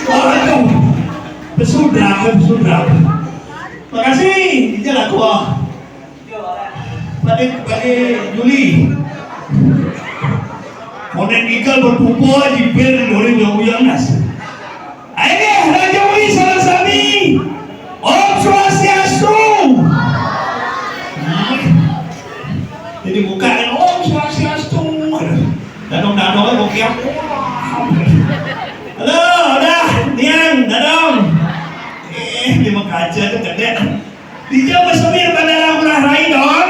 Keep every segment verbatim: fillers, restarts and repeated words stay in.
Aduh, pesudah, pesudah. Makasih, ija laku. Pada, pada Juli. Monen gigal berkumpul di ber dua ribu dua puluh nas. Ayo, Raja Wali salah sami. Om Swastiastu. Jadi buka kan, Om Swastiastu. Dadong-dadong, oke. Halo, udah, Nian, Dadong. Eh, di Mekaja tuh gede. Dija masami Bandara Ngurah Rai, Dong.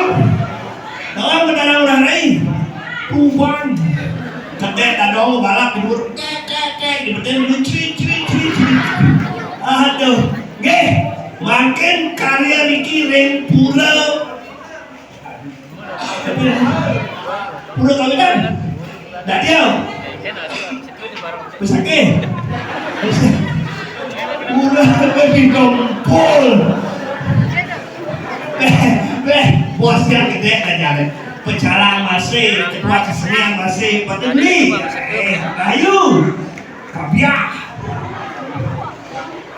Dong, Bandara Ngurah Rai. Tuban. Kedek, Dadong, balak di bur. Kek, kek, kek, di beten dulu, cri, cri, cri, cri. Aduh. Nggih, mangkin karya niki ring pura. Pura kawitan. Dadial. Besake. Pura dikompol. Beh, beh, bos yang gede aja deh. Pecalang masih, ketua kesenian masih, Pak Deni. Eh, ayo. Kabiah.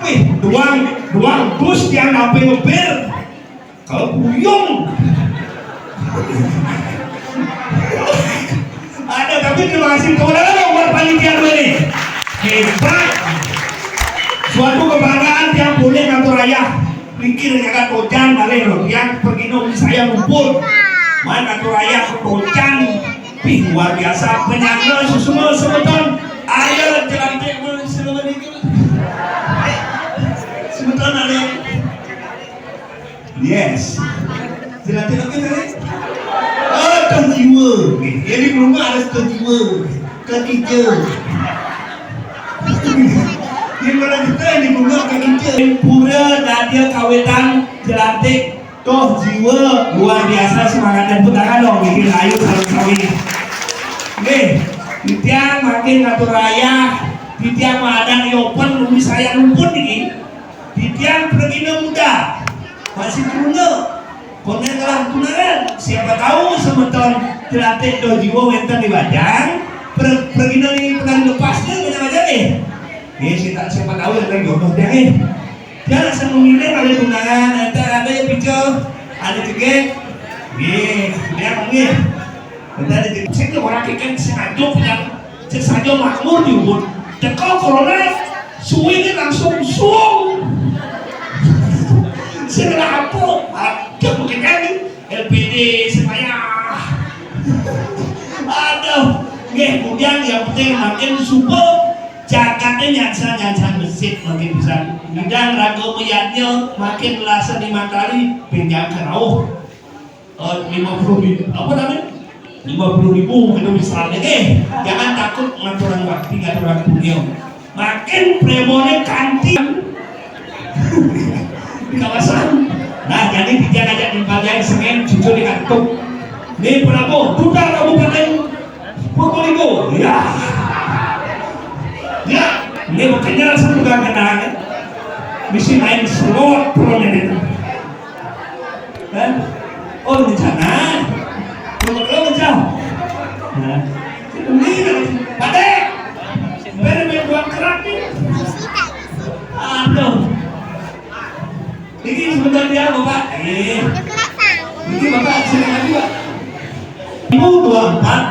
Wih, duang, duang bus yang sampai ngebir. Kalau buyung. Ada, tapi terima kasih kepada buat panitia dua nih. Hebat. Suatu kebanggaan tiang boleh ngatur ayah. Pikir ya kan, Tojan balik loh. Tiang pergi nong saya ngumpul. Man ngatur ayah Tojan. Wih, luar biasa. Penyangga susu semeton. Ayo, jelantik, semeton ada. Yes. Jelas-jelas kita ni. Oh, tuh jiwa. Jadi belum ada tuh jiwa. Ketiga. Di mana kita ni, belum ketiga. Pura Nadia Kawetan jelantik. Tuh jiwa luar biasa, semangat dan putangan dong, bikin ayu sama kami. Nih, titiang makin ngatur ayah, titiang madan yopen, nunggu saya numpun ini. Titiang pragina muda, masih tuna. Koné ngelah tunangan. Siapa tahu semeton jelantik do jiwa wénten di bajang. Pre-, pragina ni petani lepas ni, punya bajang ni. Ni, si tak siapa tahu yang lagi jodoh dia ni. Dia langsung memilih ada tunangan, ada, ada yang pica, ada jegek. Ni, dia panggil. Bentar, dia cek orang ikan sengaja punya, sengaja makmur di ubun. Teko corona, suwi ni langsung suung. Segala apa? Ada mungkin kan? L P D, semaya. Aduh, nggih, kemudian yang penting makin subuh, jagate nyansan-nyansan masjid makin bisa. Bidang raga meyatnya makin rasa di matali, pinjam ke rauh. Eh, lima puluh ribu, apa namanya? Lima puluh ribu gitu misalnya. Eh, jangan takut ngaturan bakti, ngaturan punya. Makin premone kanti di kawasan. Nah, jadi tiga aja di bagian semen, cucu di kantung. Ini Prabowo, Duta Kabupaten Probolinggo. Ya. Ya, ini makanya langsung bukan kenal. Bisi main slot pro ini. Hah? Oh, rencana. Kalau kalau rencana. Nah. Ini Pade. Beri main dua kerak nih. Aduh. Ini sebentar dia, Bapak. Eh. Ini Bapak, silakan juga. Dua ribu dua puluh empat,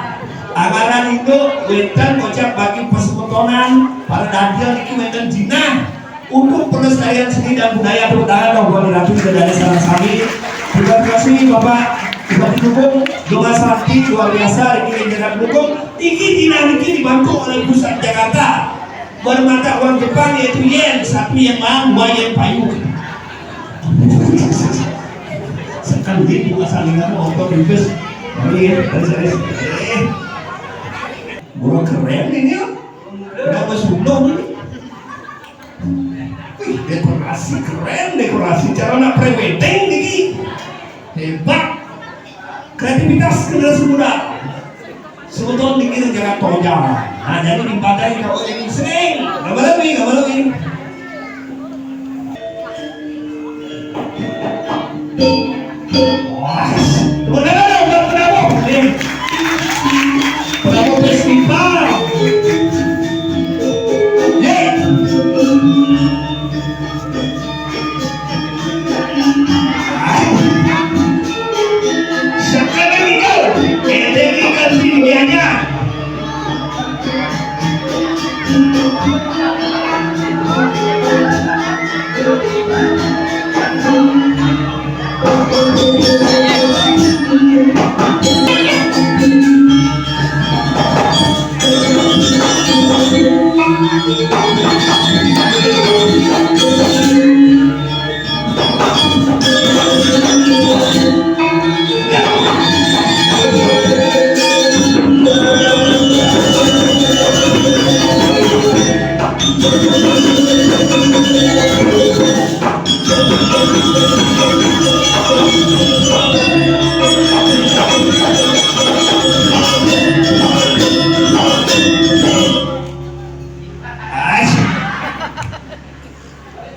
anggaran Indo wénten kocap bagi persekutonan para dadian niki wénten jinah untuk pelestarian seni dan budaya. Tepuk tangan dong buat Ratu juga dari sareng sami. Terima kasih Bapak, Bapak dukung, Donga Santi luar biasa niki yang jaga dukung. Niki jinah niki dibantu oleh pusat Jakarta. Bermata uang Jepang yaitu yen, satu yen mang, dua yen payu. Sekali buka salingan motor di bus. Iya, terus, terus. Eh. Gua keren ini ya. Kenapa sundong ini? Wih, dekorasi keren, dekorasi cara nak prewedding niki. Hebat. Kreativitas generasi muda. Sebetulnya niki negara toja. Nah, jadi dipakai kalau ini sering. Gambar lagi, gambar lagi. Wah, benar ada udah kenapa? Nih. Kenapa festival? Yeay. Sekarang itu, ini kasih dianya.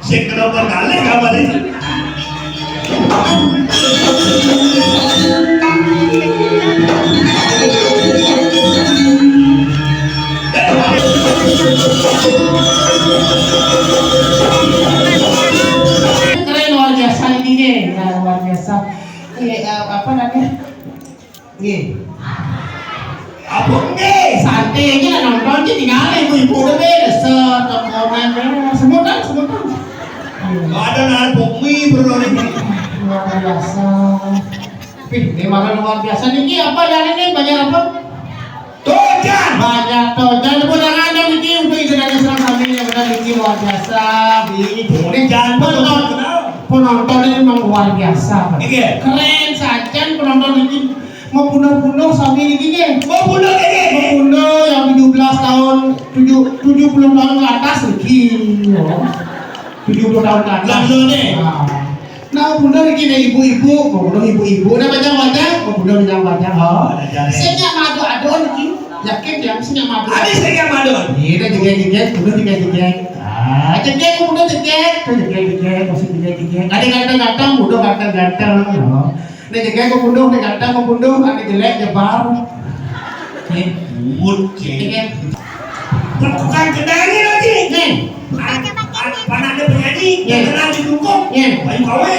Sing kenapa kalih kamar ini? Keren luar biasa ini nih, ya, luar biasa. Iya, eh, apa namanya? Nggih. Apa nggih? Santai aja lah nonton, aja tinggal ibu-ibu udah beres. Set, tontonan, eh, semutan, semutan. Nggak ada nahan bumi, bro, ini. Luar biasa. Wih, ini makan luar biasa. Niki apa ya ini? Banyak apa? Tojan. Banyak tojan. Tepuk tangan dong niki untuk jenengan serang kami yang benar niki luar biasa. Di Tojan, penonton, penonton ini memang luar biasa. Pak. Iya. Keren saja penonton niki. Membunuh-bunuh sami niki nggih. Membunuh niki. Membunuh yang tujuh belas tahun, tujuh, tujuh puluh tahun ke atas niki. Ya. Tujuh puluh tahun ke atas. Lah, bener nih. Nah. Nah, membunuh niki nih ibu-ibu, membunuh ibu-ibu. Nah, macam-macam, membunuh macam-macam. Oh. Ada jalan. Sing nyak madu-adu niki. Yakin ya, sing nyak madu. Ada sing nyak madu. Iya, dah jegek-jegek, bunuh jegek-jegek. Ah, jegek, bunuh jegek, tuh jegek-jegek, masih jegek-jegek. Ada ganteng-ganteng, bunuh ganteng-ganteng. Oh. Nek jegek kok punduh, nek ganteng kok punduh, nek jelek jebar. Nih, buat jegek. Tukang kendari lagi. Nih. An-, an-, anaknya penyanyi, nih. Kenal di dukung. Nih. Bayu Kawe.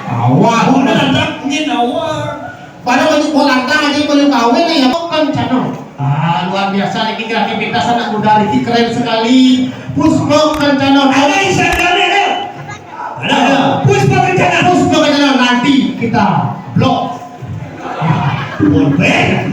Awal. Udah ganteng, ini awal. Pada banyak mau lantang aja, bayu kawin nih ya, kan channel. Ah, luar biasa niki kreativitas anak muda niki keren sekali. Puspa Kencana. Ada Instagramnya, ada? Ada. Ada. Puspa Kencana. Puspa Kencana nanti kita blok. Boleh.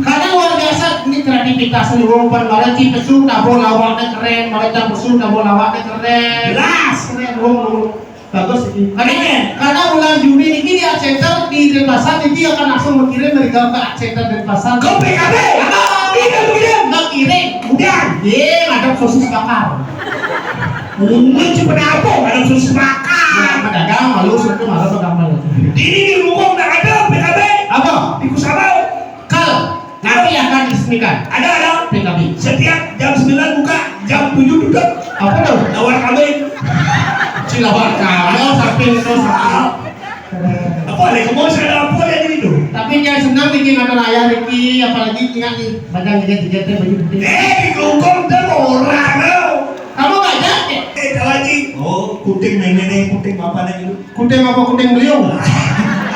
Karena luar biasa ini kreativitas nih, wong pada mara ci pesu tabuh lawaknya keren, mara ci pesu tabuh lawaknya keren. Jelas. Keren, wong, wong. Bagus iki. Karena, karena bulan Juni ini di Art Center di Denpasar, ini akan langsung mengirim dari dalam ke Art Center Denpasar. Ke P K B. Apa? Ini mengirim. Mengirim. Udah. Ye, ada sosis bakar. Ini cuma apa? Ada sosis bakar. Ya, pedagang malu, sudah malu, pedagang malu. Ini di Rungkung nggak ada P K B. Apa? Di Kusabau. Kal, nanti akan diresmikan. Ada, ada. P K B. Setiap jam sembilan buka, jam tujuh tutup. Apa tuh? Nawar kambing. Lawan kamu sampai itu sama. Apa lagi mau saya apa lagi itu? Tapi jangan senang bikin mata layar Riki, apalagi ingat nih, badan tiga-tiga teh baju putih. Eh, dikungkung dah orang tau. Kamu ngajak ya? Eh, tahu lagi. Oh, kuting nenek nih, kuting apa nih itu? Kuting apa, kuting beliau?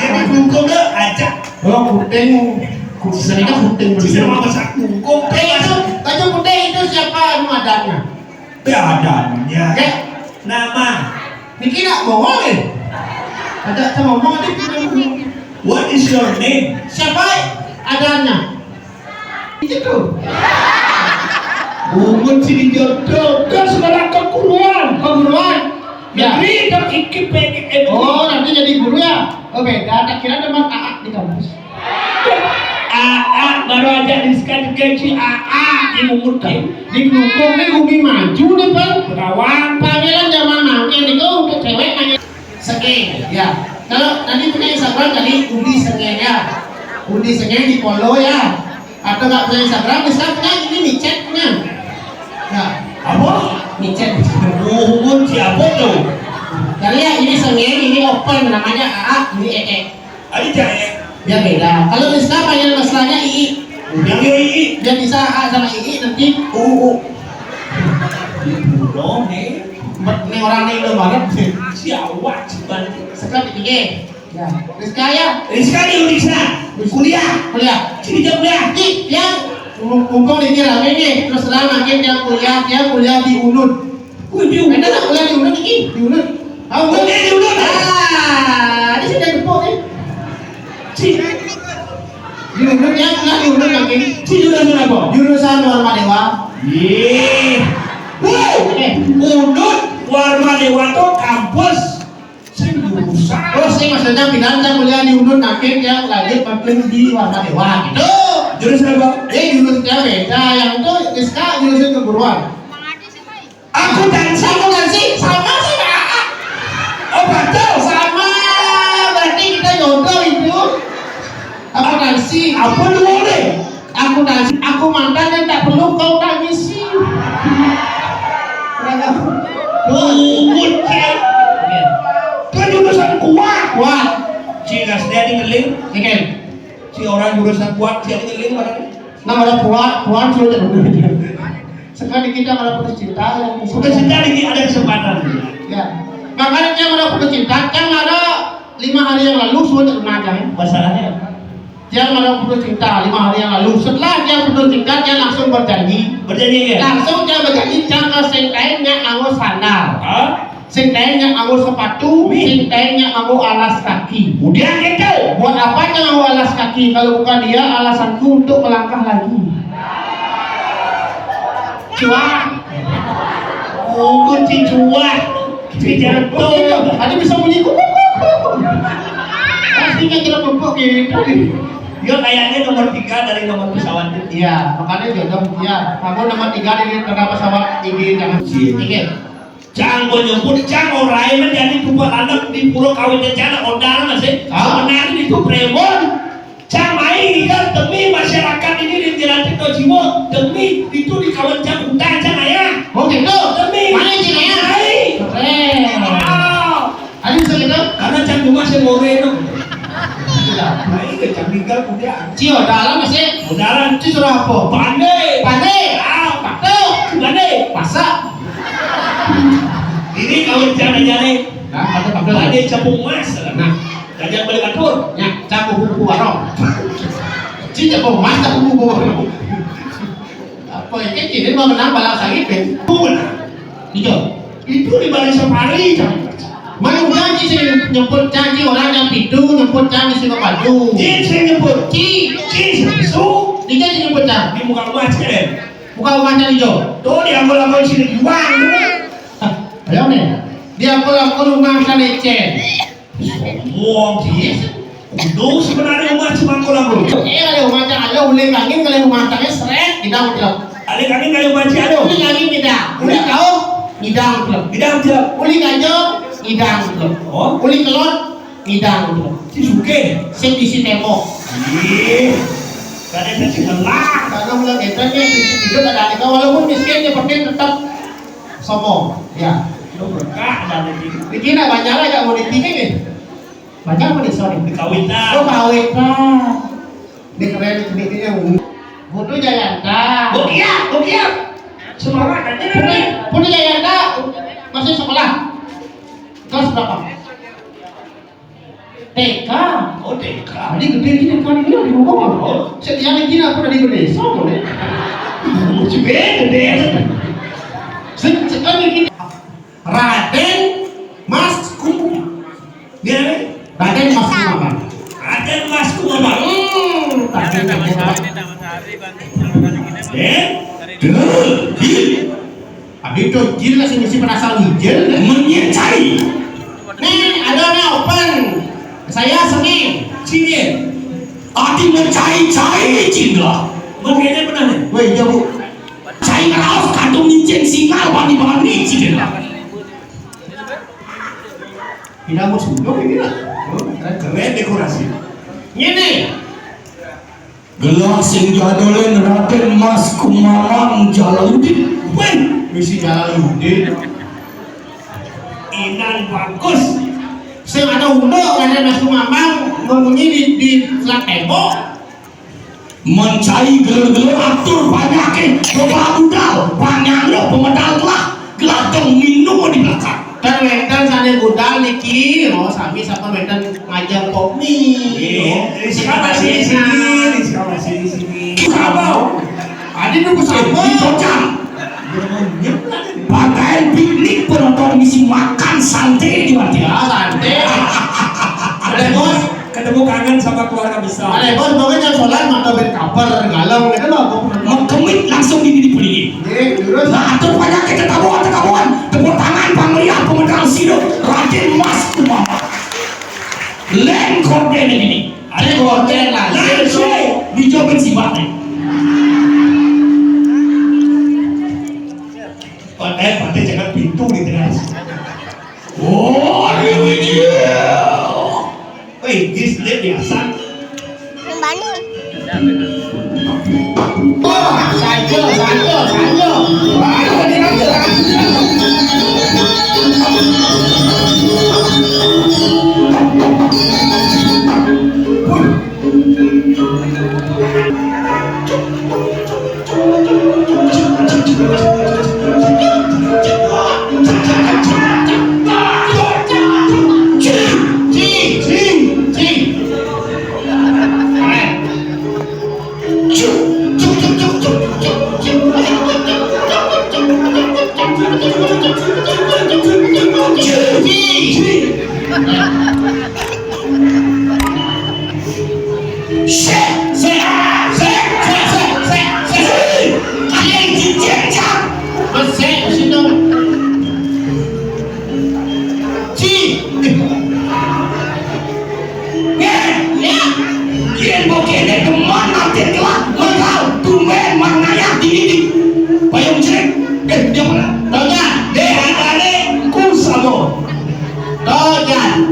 Ini dikungkung dah ajak. Oh, kuting. Kuting kuting beliau. Sama masa kungkung. Eh, itu baju putih itu siapa anu adanya? Ya, adanya. Ya. Nama. Niki nak bawa eh. Ada sama ngomong ada kita ngomong. What is your name? Siapa adanya? Itu tuh. Umur sini jodoh, terus malah keguruan. Keguruan. Ya. Negeri tak ikip pengen. Oh, nanti jadi guru ya? Oh, beda. Tak kira teman Aak di kampus. Aa baru aja disekat gaji Aa di Mumutin. Di Klungkung nih umi maju nih, Bang. Kawan. Panggilan zaman mangkin itu untuk cewek nanya. Sengeng, ya. Kalau nanti punya Instagram tadi Udi Sengeng ya. Udi Sengeng di follow ya. Atau nggak punya Instagram, Instagram punya ini micet punya. Ya. Apa? Micet. Hubungan siapa tuh? Cari ya, ini Sengeng, ini open namanya Aa, ini Ee. Aja ya. Biar beda. Kalau Rizka apa yang masalahnya Ii? Yang Ii. Biar bisa A sama Ii nanti U U. Bodoh nih. Ini orang nih udah banget. Si awak sih banget. Sekarang tiga. Ya. Rizka ya. Rizka di Unisa. Kuliah. Kuliah. Sini jam kuliah. Ih, yang mumpung di rame nih. Terus terang makin yang kuliah, yang kuliah di Unud. Wih, di Unud. Ada tak kuliah di Unud ini? Di Unud. Ah, Unud. Oke, di Unud. Ah, ini sudah depok nih. Si. Di Unud ya, kuliah di Unud lagi. Si jurusan apa? Jurusan Warma Dewa. Iya. Wow. Eh. Unud Warma Dewa tuh kampus. Sing jurusan. Oh, sing maksudnya pindah kuliah di Unud, makin yang lanjut makin di Warma Dewa gitu. Jurusan apa? Eh, jurusannya beda. Yang itu Rizka jurusan keguruan. Akuntansi. Akuntansi sama sama. Oh, betul. Sama. Berarti kita jodoh itu. Akuntansi. Apa lu boleh? Akuntansi. Aku mantan yang tak perlu kau tangisi. Bungut ya. Kan jurusan kuat. Kuat. Cina setia di ngeling. Ikan. Si orang jurusan kuat, si ada ngeling mana? Nah, ada kuat, kuat sudah. Sekali kita kalau putus cinta, yang putus cinta ini ada kesempatan. Ya. Makanya dia kalau putus cinta, kan ada lima hari yang lalu sudah kena aja. Masalahnya apa? Dia kalau putus cinta lima hari yang lalu, setelah dia putus cinta, dia langsung berjanji. Berjanji ya? Langsung dia berjanji, jangan sing lain yang nganggo sandal. Hah? Sing lain yang nganggo sepatu, sing lain yang nganggo alas kaki. Udah gitu. Buat apa yang nganggo alas kaki kalau bukan dia alasanku untuk melangkah lagi? Cuak. Oh, kunci cuak. Kunci jatuh. Ada bisa bunyi kuk, kuk, kuk, kuk. Pastinya tidak kepuk gitu. Dia kayaknya nomor tiga dari nomor pesawat. Iya, makanya jodoh. Iya, kamu nomor tiga dari kereta pesawat ini, jangan. Iya. Oke. Cang mau nyebut, cang orai menjadi tumpah anak di Pulau Kawin Rencana, ondar masih. Hah? Sebenarnya itu Premon. Cang main kita demi masyarakat ini di Jalan Tirto Jiwo, demi itu di kawan cang utang cang ayah. Oh gitu? Demi. Mana cing ayah? Hai. Keren. Wow. Ada bisa gitu? Karena cang cuma semore itu. Iya. Nah, ini cang tinggal udah. Cio dalam masih. Udaran. Cio suruh apa? Pandai. Pandai. Ah, patuh. Pandai. Pasak. Ini kawin jana-jana. Nah, ada kabel. Ada capung emas. Nah, jajan beli batur. Ya, capung buku warung. Ci capung emas, capung buku warung. Apa ya? Kan ini mau menang balap sangit kan? Pun. Iya. Itu di balik safari, Cang. Mana janji sih nyebut janji orang yang itu, nyebut janji sih kepadu. Ci sih nyebut. Ci. Ci su. Dia nyebut cang. Di muka rumah cek. Bukan rumahnya hijau. Tuh, dia mau lakukan sini jual. Hah, ayo nih. Dia mau lakukan rumah sana cek. Sombong dia. Kudu sebenarnya rumah cuma kolam dulu. Eh, kalau rumah cang ada, uling angin kalau rumah cangnya seret, tidak udah. Ada angin kalau rumah cang ada. Uling angin tidak. Uling kau, tidak udah. Tidak udah. Uling aja, tidak udah. Oh? Uling kelot, tidak udah. Si suke. Sing isi tembok. Ih. Karena saya sih ngelak. Karena mulai kita nih prinsip hidup ada, walaupun miskin, yang penting tetap sombong. Ya. Berkah dan ini. Iki nak banyak lah yang mau ditinggi nih. Banyak apa nih, sorry? Di Kawitan. Oh, Kawitan. Ini keren, ini, ini yang Putu Jayanta. Bukia, Bukia. Semua nanti Putu, nanti. Putu Jayanta masih sekolah. Kelas berapa? T K. Oh, T K. Tadi gede gini kan ini di rumah. Oh. Saya yang gini aku dari Indonesia, boleh. Lucu banget, gede. Se-, sekarang gini. Raden Mas Kumuma. Dia ni? Raden Mas Kumuma. Raden Mas Kumuma. Hmm, tadi ada Eh? Dul, Dul. Abi to jin lah sing mesti penasaran jin. Menyecai. Nih, ada nih open. Saya seni. Sini. Ati mencai-cai jin lah. Makanya pernah nih. Woi, iya, Bu. Cai ngeraos kadung nyincin singal bani-bani jin lah. Tidak mau sunduk ini lah. Oh, keren. Keren dekorasi. Ini. Gelar sing jadolin Raden Mas Kumamang Jalaluddin. Weh, misi Jalaluddin. Inan bagus. Sing ada unduk Raden Mas Kumamang membunyi di, di selat tembok. Mencai gelar-gelar atur banyakin coba budal, banyak lo pemedal telah. Gelatong minum di belakang. Kan wénten sané budal niki, oh, sami sampun wénten ngajeng kopi. Nggih, oh, rizka masih di sini, rizka masih di sini. Kabau. Adi nunggu sapa? Di Jojang. Pakaian piknik penonton misi makan santai di Wanti. Ya, santai. Ada, Bos. Ketemu kangen sama keluarga besar. Ada, Bos, pokoknya sholat mata ben kaper, galeng, gitu loh. Mengkemit langsung di, di, di. Nggih, terus? Nah, atur panyakit tetabuhan, tetabuhan. Tepuk tangan pamrih pemedal sido Raden Mas Kumama. Lén korden ini. Ada korden lah. Langsung dijawabin si Bate. Padahal Bate jangan pintu di teras. Oh, ini dia. Wih, jis dia biasa. Kembali. Oh, saja, saja, saja. Baru dia bilang. Sik, sik, sik, sik, sik. Ayo, cicak, cak. Besek, sino. Ci. Nggih, ya. Yén mbok kéné demen nanti telah mengkal tumben mang ngayah di, di payung cerik. Eh, dia mana? Tojan, deh, adane ku sama. Tojan.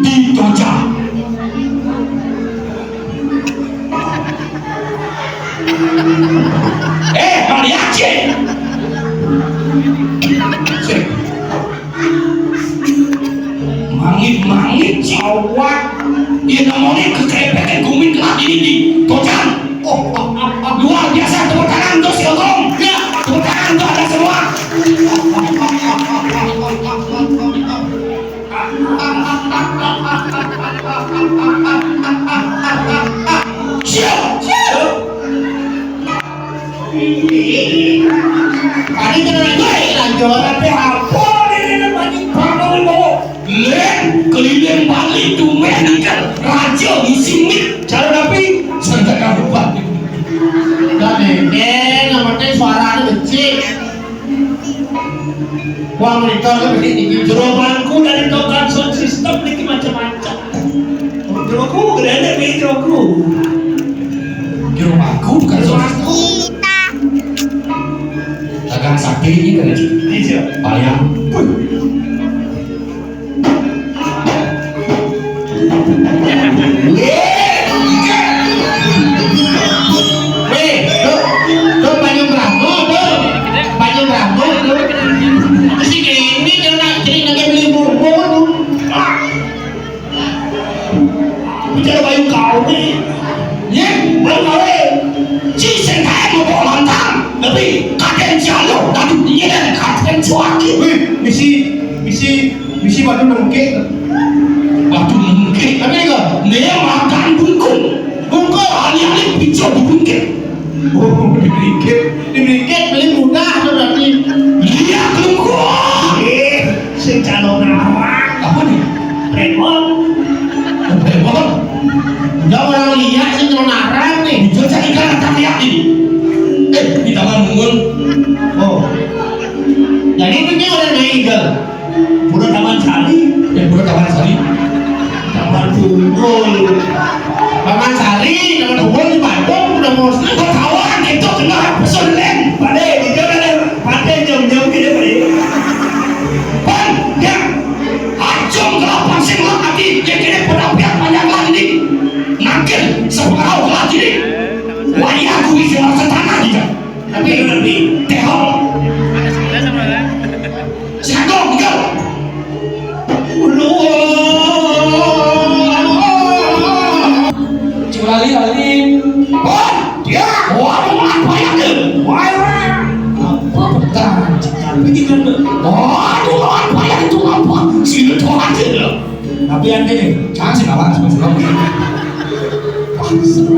Di Tojan. Eh, Mariachi. Mangit-mangit, Ci. Awak. Iya, namanya kekepekan gumin kelak ini di Tojan. Oh, luar biasa, tepuk tangan untuk si Ogong. Ya, tepuk tangan untuk ada semua. Siap, siap. Tadi kena lagi, lanjut. Tapi apa ini, ini banyak banget, Bang? Lén, keliling Bali, tumben ikan raja musim mit. Cara rapi, santai kamu, Bang. Dan ini, yang penting suaranya becik. Wah, monitor kan gede tinggi. Jeromanku dari tukang sound system niki macam-macam. Jeroku, gede ada nih jeroku. Jeromanku bukan sound system. Dagang sate ini kan. Iya. Payang. Wéh, tuh, tuh, Panjang Brahma, tuh. Panjang Brahma, tuh. Terus ini, ini, jangan Nyén, baru gawe. Ci sing kae mabok lontang, tapi kadén jalo, tapi nyén kadén cuaki. Wih, misi, misi, misi batu nengkek. Batu nengkek. Tapi nika, nika makan bungkung. Bungkung. Alih-alih pijo dibungkit. Oh, dibungkit. Dibungkit beli mudah tuh berarti. Iya, kelungkuh. Eh, sing calon arang. Apa nih? Prémbon. Prémbon. Udah orang lihat sih calon arang nih. Itu cari kan tak lihat ini. Eh, di taman mungun. Oh. Jadi itu dia orang naik ke Pura Taman Sari. Eh, Pura Taman Sari. Taman Tunggul. Taman Sari, Taman Tunggul di Bandung udah mau. Ketahuan itu kena pesulen. Pade, di jalan ada pade jam-jam gitu, pade. Pan, ya. Acung kelapang sing lagi, ya kene pada pihak panjang lagi nih. Nangkil, sepengarau lagi nih. Wayah kuwi sing rasa tanah gitu. Tapi, tapi, tehong. Siaga, enggak. Ulun. Cing lali, lali. Wah, dia. Wah, mau apa ya, tuh? Wah, wah. Apa petang? Cing lali, gitu. Waduh, apa ya itu, apa? Sini tuh aja, loh. Tapi ente nih, jangan sih, kawan, sama-sama. Wah, seru.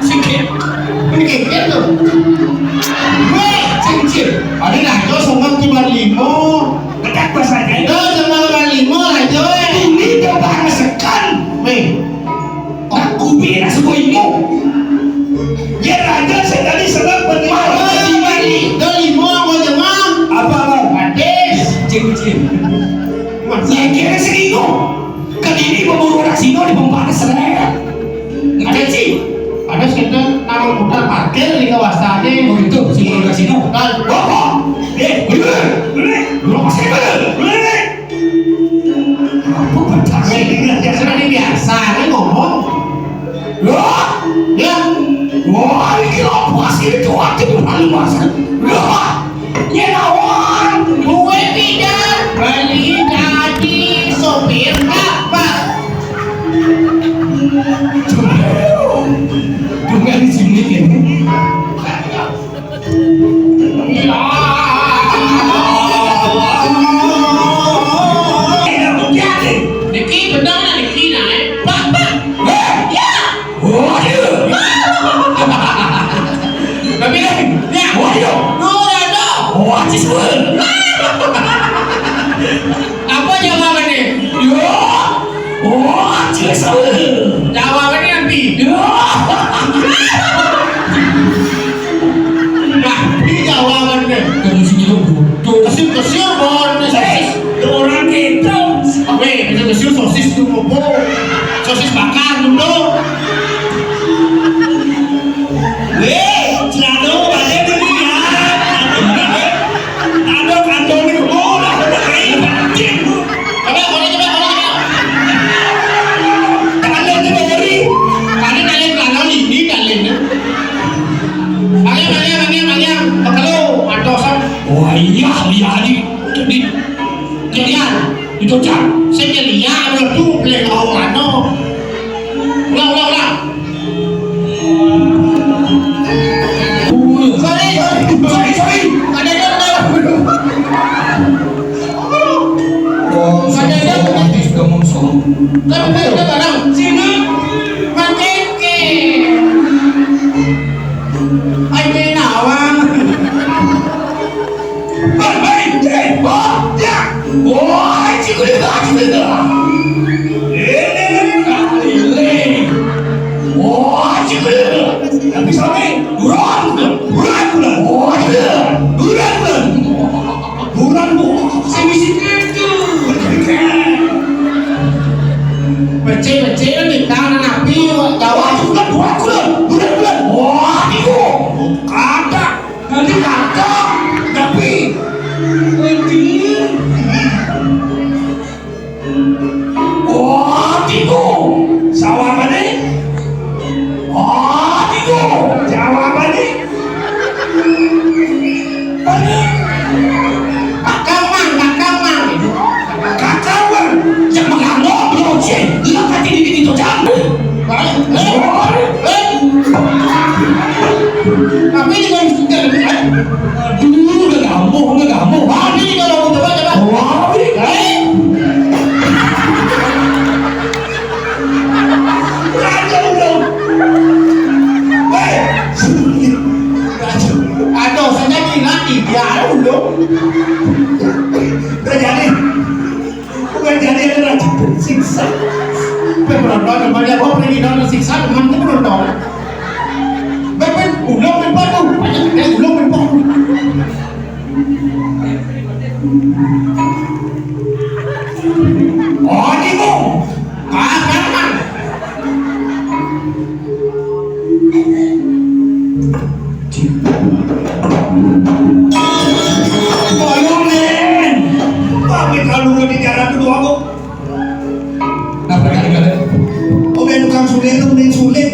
Sikit. Ini kayak gitu. Weh, cincin. Ada nah, itu songkok cuma limo. Dekat bahasanya. Itu cuma lima limo aja, weh. Ini coba ngesekan. Weh. Aku bela semua ilmu. Ya, raja saya tadi senang berlima. Wah, lima nih. Itu limo mau jemang. Apa, apa? Hadis. Cincin. Mas, ya, kira serius. Kan ini pemburu kasino di pembatas selera. Ngerti sih? Ada sekitar nama muda parkir di kawasan ini. Oh, itu, si pemburu kasino. Kan, oh, oh. Eh, boleh, boleh. Belum pasti boleh. Boleh. Apa percaya? Ini biasa, biasa, ini ngomong. Loh, ya. Wah, ini apa sih itu? Aku belum masak. Loh, Nyenawan, gue pindah beli jadi sopir apa? Dengan sini ini. Niki bener niki nah, eh. Pak, Pak. Eh, ya. Waduh. Tapi kan, ya, waduh. Nurado. Wajis gue. Apa jawabannya? Yo. Wajis gue. Jawabannya nanti. Yo. Nah, ini jawabannya. Kamu sini lo bodoh. Kasih kesir, Bon. Orang kita. Weh, itu kesir sosis tuh, bobo. Sosis bakar, bobo. Weh, celana ada dulu ya. Ada kantong itu, oh, lah, ada kain, anjing. Coba, coba, coba, coba, coba. Kalian itu dari, kalian, kalian, kalian ini, kalian. Kalian, kalian, kalian, kalian. Kalau ada sam-, wah, iya, iya, di, di, kalian, itu, Cak. Saya kalian, ada tuh, beli kau, ano. Ulang, ulang, ulang. Sorry, sorry, sorry, sorry. Ada yang tahu. Oh, sorry, sorry, nanti sudah mau soal. Kan udah, udah barang. Sini. Pakai ke. Ai, nawang. Hei, hei, hei, wah, ya. Wah, cikgu dia, cikgu dia. Ini, ini, ini. Wah, cikgu dia. Tapi sampai, buruan, buruan, buruan. Wah, iya. Buruan, buruan. Buruan, buruan. Saya mesti kerja. Pecil-pecil nih, tangan api, Jawa juga buruan, buruan. Buruan, buruan. Wah, itu. Kata. Nanti kata, tapi oh, tiku. Sawah mana? Oh, tiku. Sawah mana? Mana? Kakang Mang, Kakang Mang. Eh, eh. Tapi ini kan sudah, eh. Aduh, udah kamu, udah kamu. Tapi ini kalau mau coba, coba. Wah, eh. Raja udah. Eh, aduh, saya lagi nanti dia udah. Udah jadi. Bukan jadi ada raja tersiksa. Penonton, temannya, kok pergi nonton siksa, teman itu penonton. Beben, ulang main batu. Banyak, eh, ulang main batu. Oh, ini mau. Ah, kan. Tolong, Nen. Pamit kalau udah di jalan tuh, aku. Napa kali kali? Oh, ben tukang suling, lu mending suling.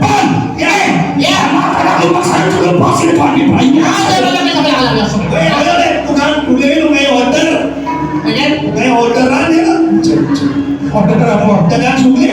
Pan, ya, ya. Mata kaki paksa itu lepas itu, Pak Ibrahim. Ada, ada, ada, ada, ada, ada. Eh, ada deh, tukang suling lu kayak order. Oke. Kayak orderan ya. Order apa? Tukang suling.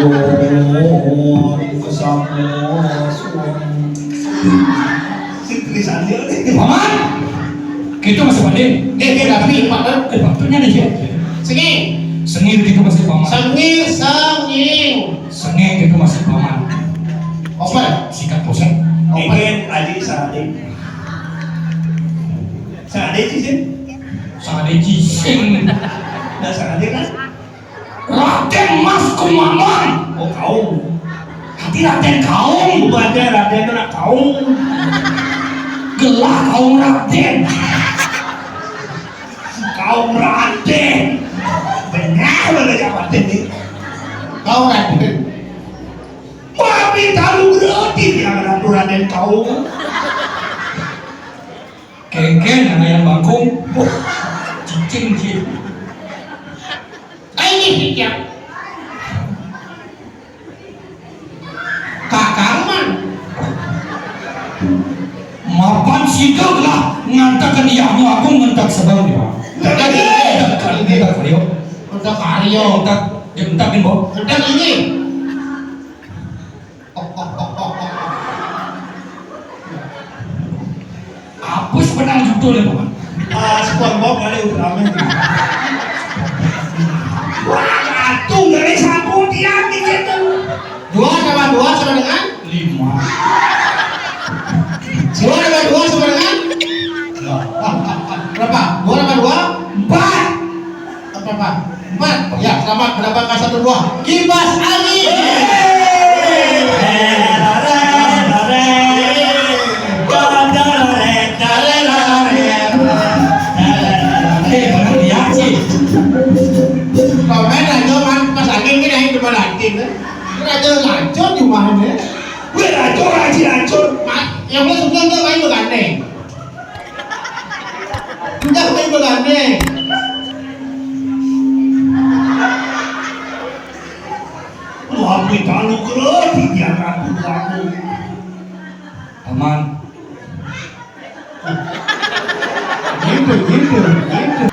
Oh, kesama suami. Sing tulisan dia nih. Paman! Kita masih pandai. Eh, eh, tapi, Pak, eh, waktunya nih, ya. Senging. Senging kita masih paman. Senging, senging. Senging kita masih paman. Open. Sikat bosan. Open. Aji sehari. Sehari sih, sih. Sehari sih, sih. Nah, sehari kan? Raden Mas Kumaman. Oh, kaum. Hati Raden kaum. Bukannya Raden itu nak kaum. Gelah kaum Raden. Kaum Raden. Benar, benar ya Raden ini. Kaum Raden. Tapi tahu berarti dia Ratu Raden kaum. Kengken, anak yang bangkung. Cicing, cicing. Ayo, ya. Kakang man. Mapan sida lah ngantek dia, aku ngantek sebelum dia. Ngantek ini. Ngantek, ngantek karya. Ngantek karya. Ngantek, ngantek ini. Apa sebenarnya judulnya, Paman? Ah, SpongeBob kali Ultraman. Wah, satu dari satu tiang di situ. Dua tambah dua sama dengan? Lima. Dua tambah dua sama dengan? Berapa? Dua tambah dua? Empat. Empat, empat. Empat. Ya, selamat mendapatkan satu buah kipas angin. Eh, bener ya sih. Komen aja, man, kipas angin ini yang depan hati, kan? Ini aja lancur di rumahnya. Gue lancur, lancur, lancur. Mak, yang gue sebelum tuh main begandeng. Udah main begandeng. Wah, kita lu kereti dia aku. Aman. Gitu, gitu, gitu.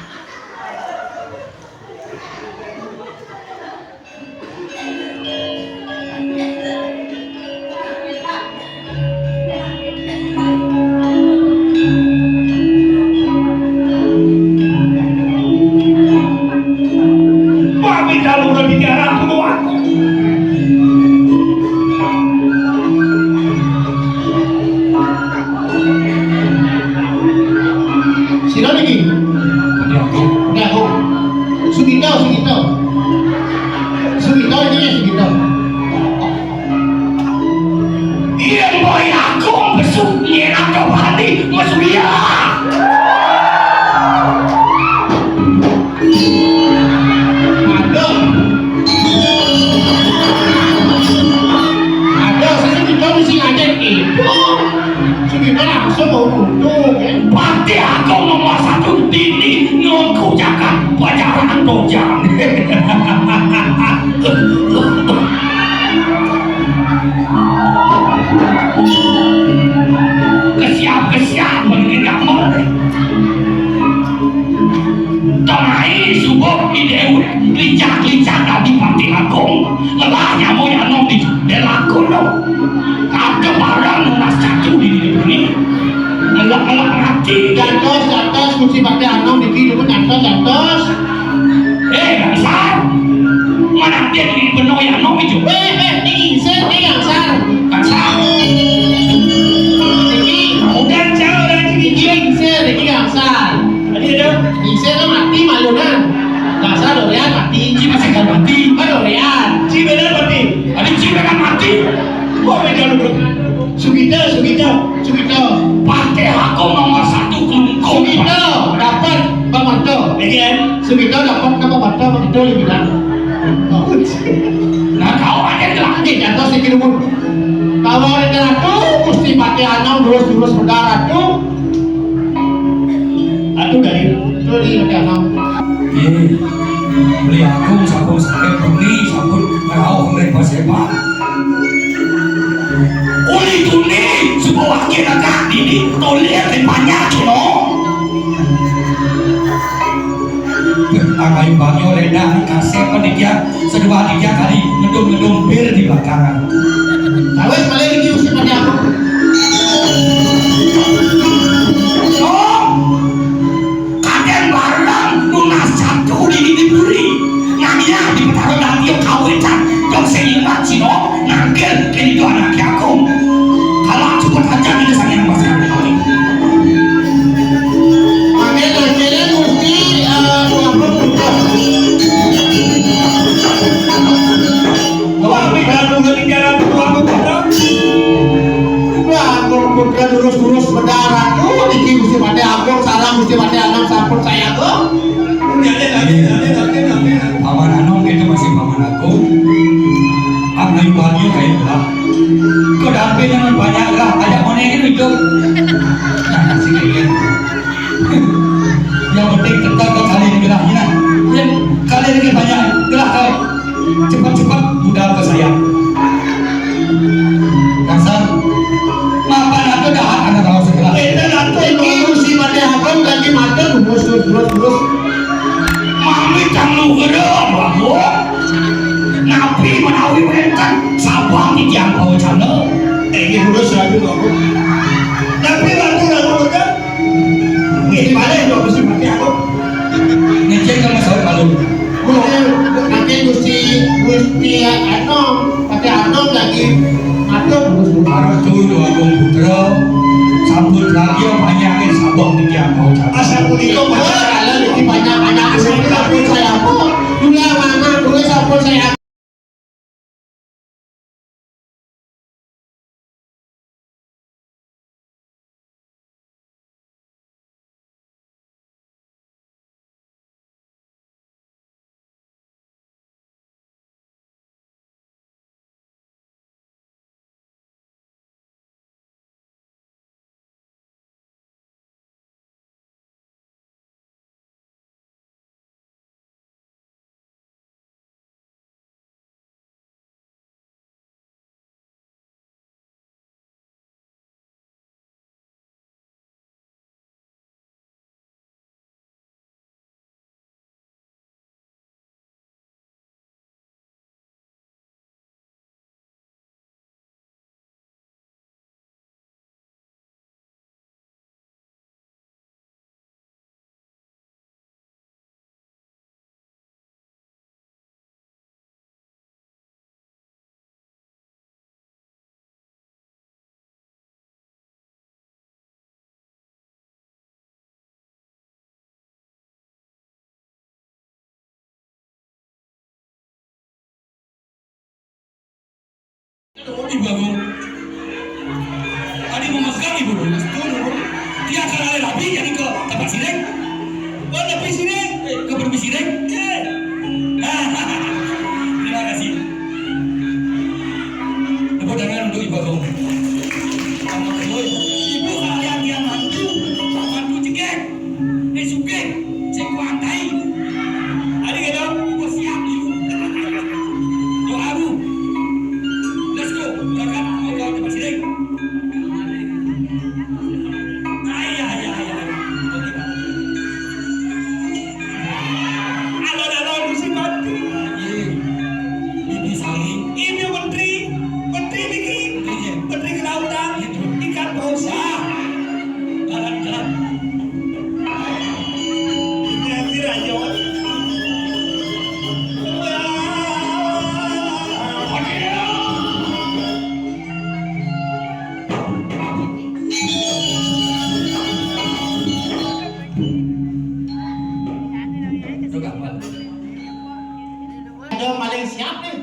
Kojakan pajaran dojang. Kesiap-kesiap begini gambar. Tengah subuh di Dewi, licak-licak dadi Patih Agung. Lelah nyamo nyano di Delakun. Ada barang nunas catu di diri buni. Ngelak-ngelak mati. Jantos, jantos, Gusti Patih Anom niki nuwun jantos, jantos. Eh, Gangsar. Manakdir di benoh ya Anom itu. Eh, eh, niki Gangsar, niki Gangsar. Gangsar. Niki. Udah jauh dari sini. Niki Gangsar, niki Gangsar. Tadi ada. Gangsar kan mati malunan. Gangsar Dorian mati. Ci masih kan mati. Kan Dorian. Ci benar mati. Ada Ci benar mati. Kok beda lu, Bro? Sugita, Sugita, Sugita. Patih Agung nomor satu kelungkung. Sugita dapat Bang Marto. Iya, kan? Sugita dapat ke Bang Marto, Bang Marto lebih dah. Nah, kau ada yang lagi di atas sedikit pun. Kalau ada Ratu, Gusti Patih Anom terus-terus muda Ratu. Aduh, dari, dari Ratu Anom. Iya. Beli aku sampun sakit bumi, sampun ngerauh ngerempes hebat. Uli tuni, sebuah kira kak dini, tolir di panjang cino. Akai banyo ledah di kasep panitia, sedua tiga kali ngedum-ngedum bir di belakangan. Awes malah ini mesti pada aku. Oh, kadang barang nunas jatuh di ini puri. Nanya di petara dan dia kawitan. Jok seimat cino, nangkil, kini tu anak aku. Kalau cukup aja kita saling masih ada kali. Angin-angin mesti, eh, dua puluh juta. Wah, pidato ketinggalan dua puluh juta. Wah, Agung Putra durus-durus mendarat. Tuh, iki mesti pada Agung, salah mesti pada Anom, sampun saya Agung. Paman Anom itu masih paman Agung. Am ayu banyu kayak lah. Kau damping dengan banyak lah, ajak mana itu hidup. Nah, sini. Yang penting tetap ke kali ini gelah, ya. Ya, kali ini banyak gelah kau. Cepat-cepat budal ke saya. Kasar. Mapan aku dah anak tahu segala. Kita nanti ini mesti pada aku ganti mata terus, terus, terus, terus. Mami cang lu gede, bagus. Napi menawi wenten sabang di tiang bawah sana. Eh, ini terus lagi, bagus. Tapi lagu-lagu kan Wih, balik dong, mesti pakai aku. Ngecek sama sahur malu. Gusti, nanti Gusti, Gusti Anom, pakai Anom lagi. Anom, Gusti. Arah tuh, Agung Putra. Sambut lagi yang banyak, sabang di tiang bawah sana. Asal kulit itu, kalau lebih banyak, banyak, asal kulit saya apa? Gula mana, gula sampun saya Ibu Agung. Tadi memegang Ibu Agung. Dia akan ada rapi jadi ke tempat sirik. Oh, tapi sirik. Eh, ke permisi sirik. Eh. Terima kasih. Tepuk tangan untuk Ibu Agung. Ibu kalau lihat dia mantu, mantu cekek. Dia suka. Saya kuat. Siap nih.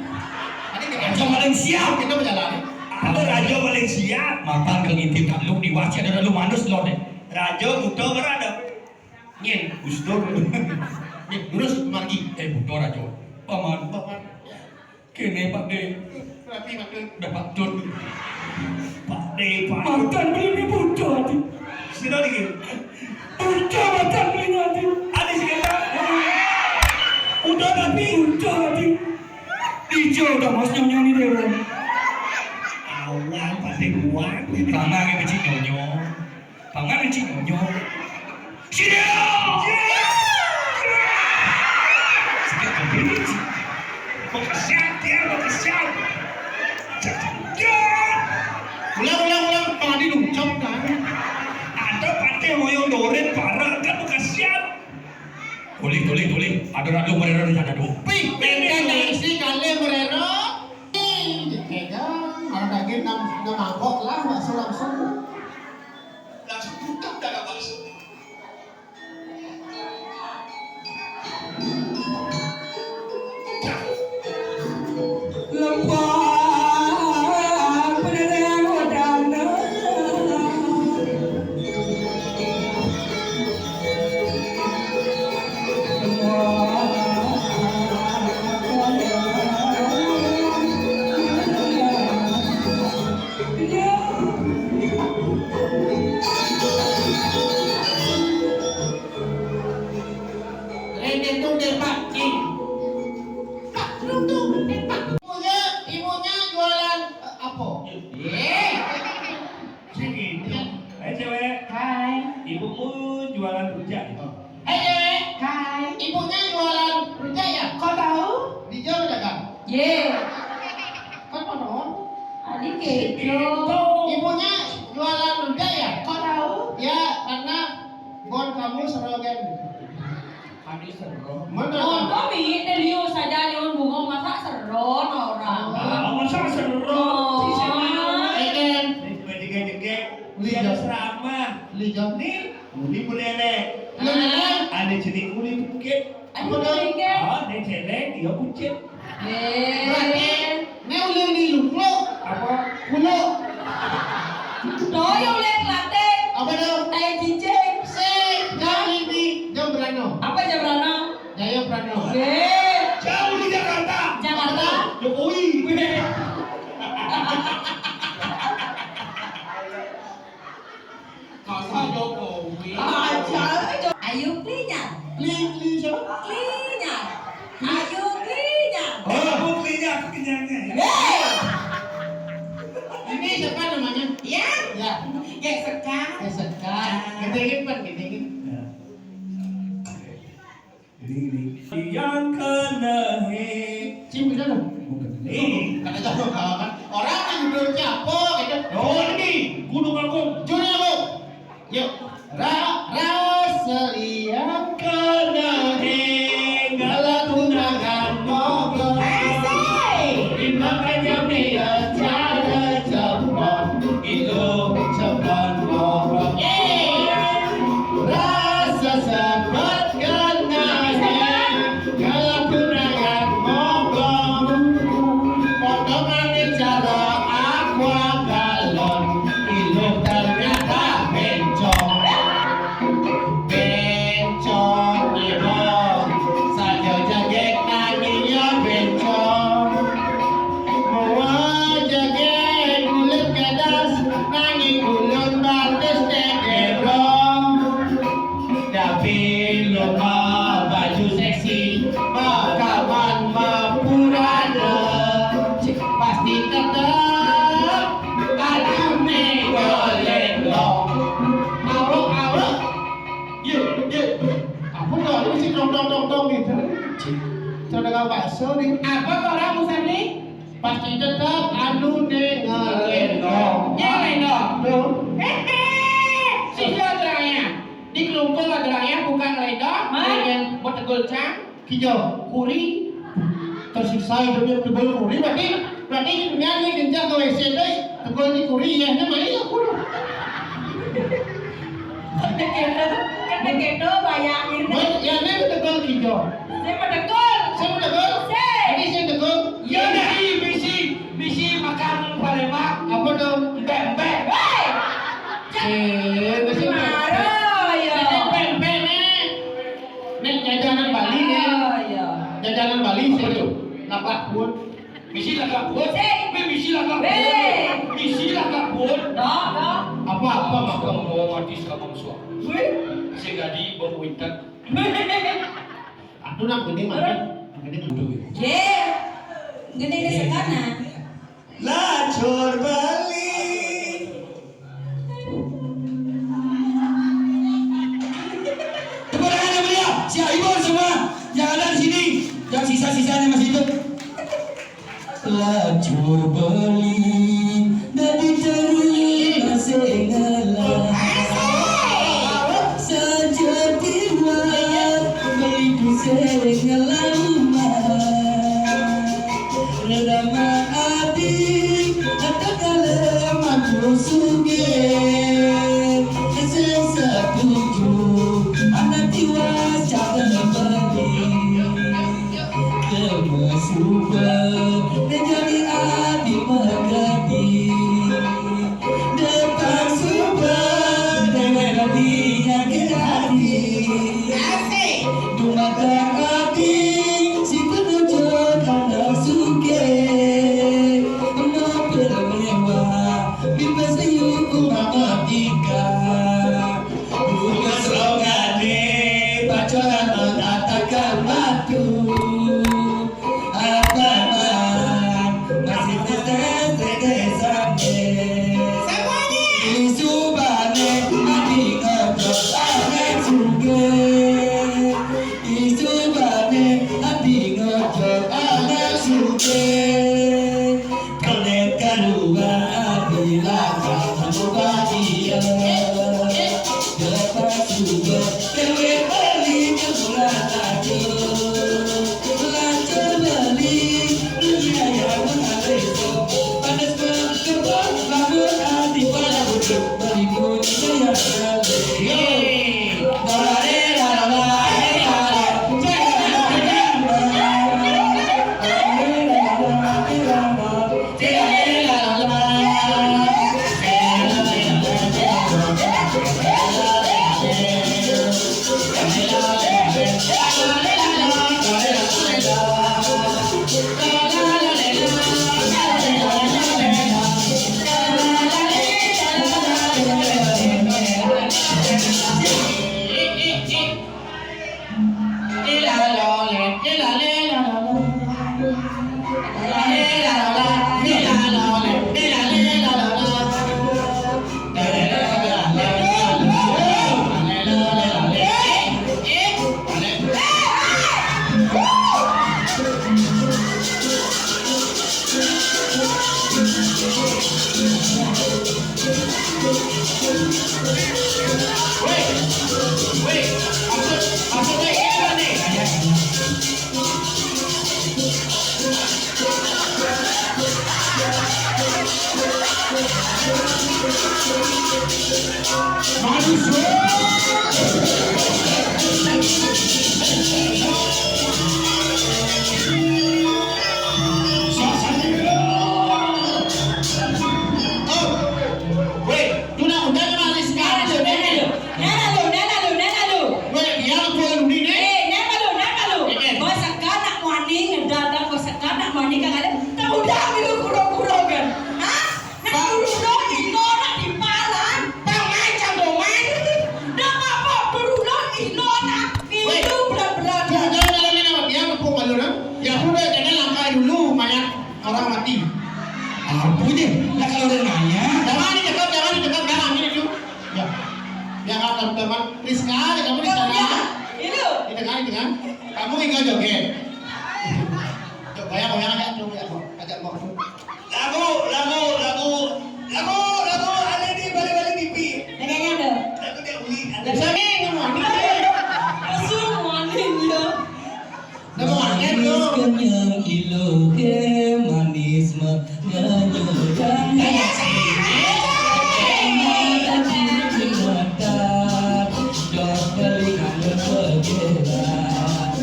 Tadi dia raja paling siap, kita berjalan. Ada raja paling siap. Matan kalau ngintip tak lu di wajah ada lu manus lo deh. Raja buta berada. Nyin, gustur. Nyin, terus margi. Eh, buta raja. Paman, paman. Kene, Pak De. Rapi, Pak De. Dah, Pak Dun. Pak De, Pak Dun. Matan beli ni buta, Adi. Sino lagi? Buta matan beli ni, Adi. Ada sikit, Pak. Udah, tapi. Buta, Adi. Ijo udah mas nyonyo ni, Dewan. Awal, Pak De, buang. Tanah yang kecil nyonyo. Pangan cik nyonyo. Siap! Siap! Bekesian dia, bekesian. Cepat. Ulang, ulang, ulang. Tadi dong, cok, kan? Ada patih moyong dorin, parah, kan bekesian. Tulis, tulis, tulis. Ada radu, ada radu, ada radu. Pih, benteng isi kali merero. Ih, dipegang. Kalau daging enam, enam mangkok lah, bakso langsung. Langsung tutup dah, Pak. Rene tuh deh, Pak, cing. Pak, lu tuh, eh, Pak. Ibunya, ibunya jualan, eh, apa? Ye. Sini. Hai, cewek. Hai. Ibumu jualan rujak, ya? Hai, cewek. Hai. Ibunya jualan rujak, ya? Kok tahu? Di Jawa dagang. Ye. Kan kono. Ali kejo. Ibunya jualan rujak, ya? Kok tahu? Ya, karena bon kamu serogen. Kami sero. Mana? Oh, kami ini liu saja liun bunga, masa sero no orang. Oh, masa sero? Oh. Si siapa? Eden. Ini cuma tiga jengkek. Liga serama. Liga. Nih, uli bulele. Liga. Ada jenis uli bukit. Ada uli bukit. Oh, ada celeng, dia kucit. Berarti, ini uli di lumpur. Apa? Kulo. Doyo uli pelatih. Apa tuh? Tai cicing. Si, jam ini, jam berano. Apa jam berano? Jaya Prano. Ye. Jauh di Jakarta. Jakarta. Jokowi. Masa Jokowi? Aja. Ayu Klinya. Kli, Kli siapa? Klinya. Ayu Klinya. Oh, aku Klinya, aku Klinyanya, ya. Ye. Ini siapa namanya? Ya. Ya. Ya, Sekar. Ya, Sekar. Gede lipat, gede lipat. Ya. Ini, ini. Yang kena he. Cim, bener dong. Bukan. Nih. Kata jawab kawan. Orang yang judul siapa gitu. Oh, ini. Gunung Agung. Gunung Agung. Yuk. Ra, ra, seliang. Kena he. Ngala tunangan ngobrol. Asik. Dimakannya biar cara cepat. Ilu cepat ngobrol. Eh. Rasa sebat kenanya, kalau tunangan ngomong, potongan cara aqua galon, ilu ternyata bencong. Bencong, ibu, saja jagek nangingnya bencong. Mua jage gulut kedas, nanging gulut batis teke bro. Tapi lupa baju seksi, makaman mapurana. Pasti tetap alame golek lo. Awak, awak. Ye, ye. Apa kau ini si tong tong tong tong gitu? Cik, cara kau bakso nih. Apa kau orang usah nih? Pasti tetap anu nih ngelendong. Ngelendong. Tuh. Hehe. Sisa terangnya. Di kelungkung terangnya bukan ngelendong. Hah? Dengan betegul cang. Kijo, kuri. Tersiksa hidupnya betegul kuri. Berarti, berarti nyanyi kencang ke W C deh. Tegul di kuri ya. Ini mana ya kuri? Kena kena, kena kena bayangin. Wes, ya ini betegul kijo. Saya betegul. Saya betegul. Saya. Ini saya betegul. Jajanan Bali nih. Oh, iya. Jajanan Bali sih tuh. Laklak buut. Misi laklak buut. Sing. Wih, misi laklak buut. Wih. Misi laklak buut. Dok, dok. Apa-apa maka membawa mati selama suami. Wih. Sing jadi bau winter. Wih. Aduh, nak gede mati. Gede gede. Ye. Gede di sana. Lacur Bali. Tepuk tangan yang meriah. Siap, hibur semua yang ada di sini. Yang sisa-sisanya masih hidup. Lacur Bali, dadi terus masih ngelah. Saja tiwat, beli ku sing ngelah rumah. Rerama ati, kata kalem aku sugih. Sing setuju, anak tiwas cara beli. Kemasuba, menjadi ati mergati. Depan suba, dewe radinya ke hati. Asik. Dumata ati, si penuju kandang suke. Mau bermewah, bebas liu umat merdeka. Bunga serogane, pacoran mengatakan batu. Apa man, masih tetes-tetes sampai. Semuanya. Isubane, ati ngocok, aneh suge. Isubane, ati ngocok, aneh suge. Kene kalua, ati lakang, anu bahagia. Depan suge, dewe beli kemulan laju. Weh, tuna undang manis. Nana lu, nana lu, nana lu, nana lu, nana lu. Weh, iya lu, gua lu nih, nih. Eh, nana lu, nana lu. Eh, eh. Gua sekanak wani ngedadak, gua sekanak wani kagak ada. Tahu dah lu kuro-kuro kan? Hah? Nah, kuro-kuro ino nak di palan. Bang, main, Cang, dong, main. Dah apa, kuro-kuro ino nak. Weh, itu berat-berat. Tuh, jangan, jangan, jangan, dia ngepung kalau orang. Ya udah, jangan langkai dulu, mayat. Orang mati. Apa je? Lah kalau udah nanya. Jangan dicekap, jangan dicekap, jangan ini dulu. Ya. Ya kan teman-teman, Rizka, kamu di sana. Iya. Itu. Di tengah, di tengah. Kamu ingat joget. Coba ya, goyang aja tuh, ya, ajak mau tuh. Lagu, lagu, lagu, lagu, lagu, ada di balik-balik pipi. Nyanyi ada. Lagu dia Uli, ada. Bisa nih, ngomong. Langsung ngomongin ya. Manis kenyang iloke, manis mengenyurkan hati. Mata cinta, dok beli anggur bergerak.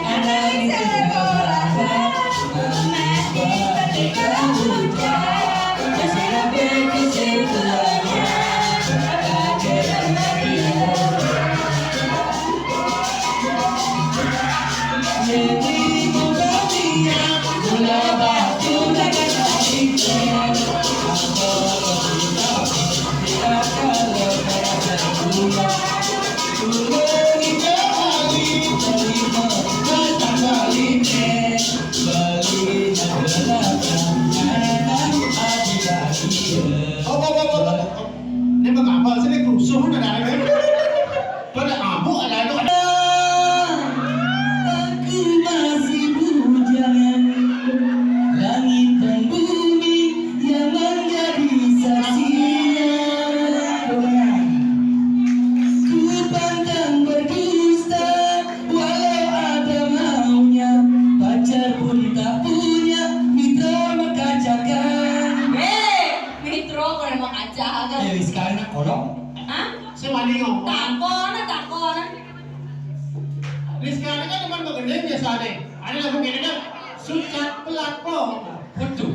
Anak itu berapa? Manis banget kamu, Cak. Masih ada kecil tuanya. Ada kecil tuanya. Ini mengapa sih, ini kerusuhan ada, ada. Pada amuk ada, ada. Aku masih bujang, langit dan bumi yang menjadi saksinya. Ku pantang berdusta, walau ada maunya, pacar pun tak punya, mitra mengkacakan. Hei, mitra kalau mengkacakan. Ya, sekarang nak kolong. Hah? Saya mandi ngomong. Takon, takon. Ini sekarang kan teman begini biasa deh. Ada lagu gini deh. Susah pelat kok. Betul.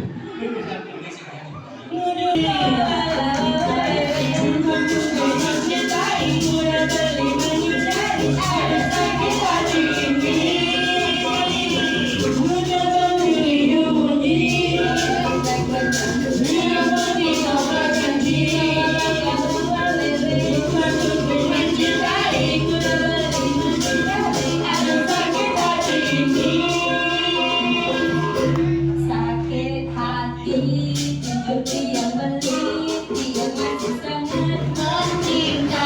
Sakit hati, jujur dia beli, dia masih sangat mencintaimu.